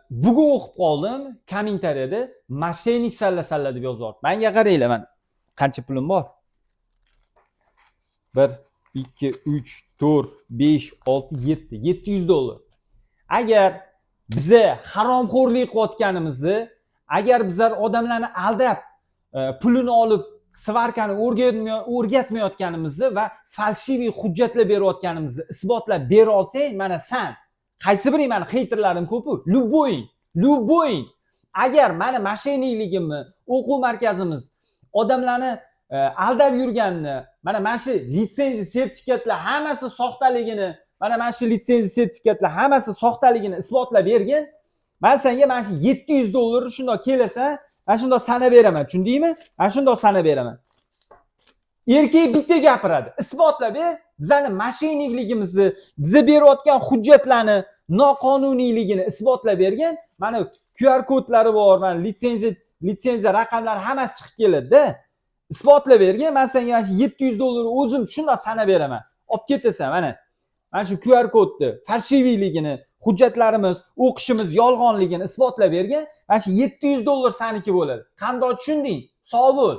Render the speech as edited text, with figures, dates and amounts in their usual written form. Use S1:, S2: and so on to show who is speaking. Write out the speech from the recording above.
S1: Bugun o'qib qoldim kommentariyada, "Мошенник salla salla" deb yozyapti. Manga qaranglar, mana qancha pulim bor: 1, 2, 3, 4, 5, 6, 7, 700 dollar. Agar biza haromxo'rlik qilayotganimizni, agar bizlar odamlarni aldab, pulini olib, сварка ni o'rgatmayotganimizni va фальшивый hujjatlar berayotganimizni isbotlab bera olsang, mana san qaysi biring, mani хейтер larim ko'pu, любой, любой, agar mani мошенник ligimni, o'quv markazimiz odamlarni aldab yurganini, mana shu litsenziya, sertifikatlar hammasi soxtaligini, mana shu litsenziya, sertifikatlar hammasi soxtaligini isbotlab bergin, man senga mana shu 700 dollarni shundoq kelasan, mana shundoq sanab beraman, tushundingmi? Mana shundoq sanab beraman. Erkak bitta gapiradi. Isbotlab ber bizani мошенник ligimizni, biza berayotgan hujjatlarni noqonuniyligini isbotlab bergin. Mana QR kodlari bor, mana litsenziya raqamlari hammasi chiqib keladida. Isbotlab bergin, man senga mana shu 700 dollarni o'zim shundoq sanab beraman, olib ketasan. Mana shu QR kodni фальшивый ligini, hujjatlarimiz, o'qishimiz yolg'onligini isbotlab bergin, mana shu 700 dollar saniki bo'ladi. Qandoq, tushunding? Sog' bo'l.